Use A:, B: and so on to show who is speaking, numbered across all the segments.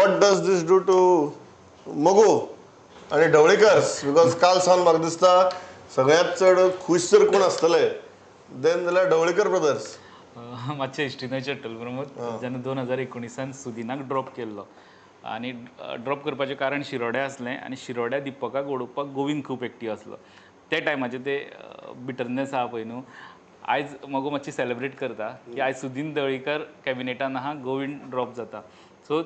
A: What does this do to मगो आनी ढवळीकर्स? Because काल सावन म्हाका दिसता सगळ्यांत चड खूश जर कोण आसतले देन जाल्यार ढवळीकर ब्रदर्स.
B: मातशें हिस्ट्रीन चडटलो प्रमोद. जेन्ना 2019 सुदिनाक ड्रॉप केल्लो आनी ड्रॉप करपाचें कारण शिरोड्या आसलें आनी शिरोड्या दिपकाक उडोवपाक गोविंद खूब एक्टीव आसलो. ते टायमाचेर ते बिटरनेस आहा पळय न्हू, आयज मगो मातशी सेलेब्रेट करता की आयज सुदीन ढवळीकर कॅबिनेटान आहा, गोविंद ड्रॉप जाता. सो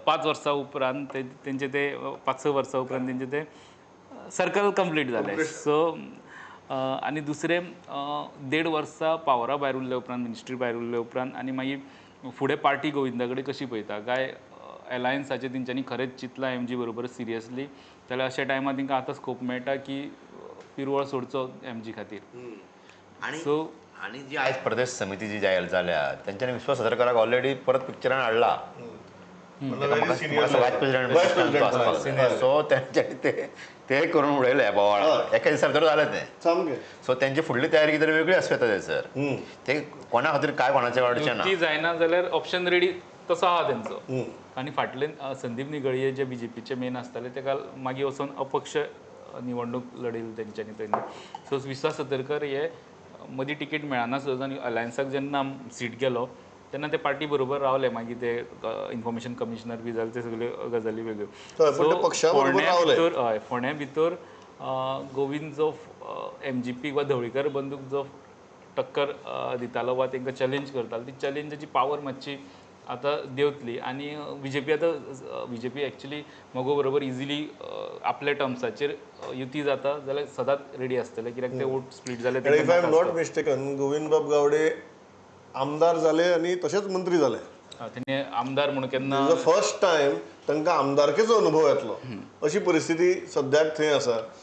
B: 5 वर्सां उपरांत ते तेंचे ते 5-6 वर्सां उपरांत तेंचे ते सर्कल कंप्लीट जालें. सो आनी दुसरें, 1.5 वर्सां पावरा भायर उरल्या उपरांत, मिनिस्ट्री भायर उरल्या उपरांत आनी मागीर फुडें पार्टी गोविंदा कडेन कशी पळयता काय एलायन्साचें तेंच्यांनी खरेंच चिंतलां एमजी बरोबर सिरियसली जाल्यार अशा टायमार तांकां आतां स्कोप मेळटा की पिरवळ सोडचो एमजी खातीर.
C: आणि
B: सो
C: आणि जी आयज प्रदेश समिती जी जाहीर जाल्या, तेंच्यांनी विश्वास सतरकराक ऑलरेडी परत पिक्चरान हाडला. Voice president. सो तेंच्यांनी ते ते करून उडयले बोवाळ. एका दिसा भितर जालें तें. सो तेंची फुडली तयारी कितें वेगळी आसूं येता थंयसर. ते कोणा खातीर काय कोणाचें वाडचें ना.
B: ती जायना जाल्यार ऑप्शन रेडी तसो आहा तेंचो. आनी फाटले संदीप निगळये जे बीजेपीचे मेन आसताले, तेका मागीर वचोन अपक्ष निवडणूक लढयली तेंच्यांनी थंय. सो विश्वास सतरकर हे मदीं तिकेट मेळना सुद्दां आनी अलायन्साक जेन्ना सीट गेलो तेन्ना ते पार्टी बरोबर रावले. मागीर ते इन्फॉर्मेशन कमिशनर बी जाले, ते सगल्यो गजाली वेगळ्यो.
A: पण ते पक्षा बरोबर
B: फोंड्या
A: रावले.
B: भितर, हय, फोंड्या भितर गोविंद जो एमजीपी वा ढवळीकर बंधूक जो टक्कर दितालो वा तांकां चॅलेंज करतालो, ती चॅलेंजाची पावर मातशी आतां देंवतली. आनी बीजेपी आतां बीजेपी एक्चुली मगो बरोबर इजिली आपल्या टर्म्साचेर युती जाता जाल्यार सदांच रेडी आसतले, कित्याक ते वोट स्प्लीट जाले.
A: And if I am not mistaken, Govindbab Gawade आमदार जाले आनी तशेंच मंत्री जाले.
B: तेणे आमदार म्हणून केन्ना
A: फर्स्ट टायम तांकां आमदारकेचो अनुभव येतलो अशी परिस्थिती सद्याक थंय आसा.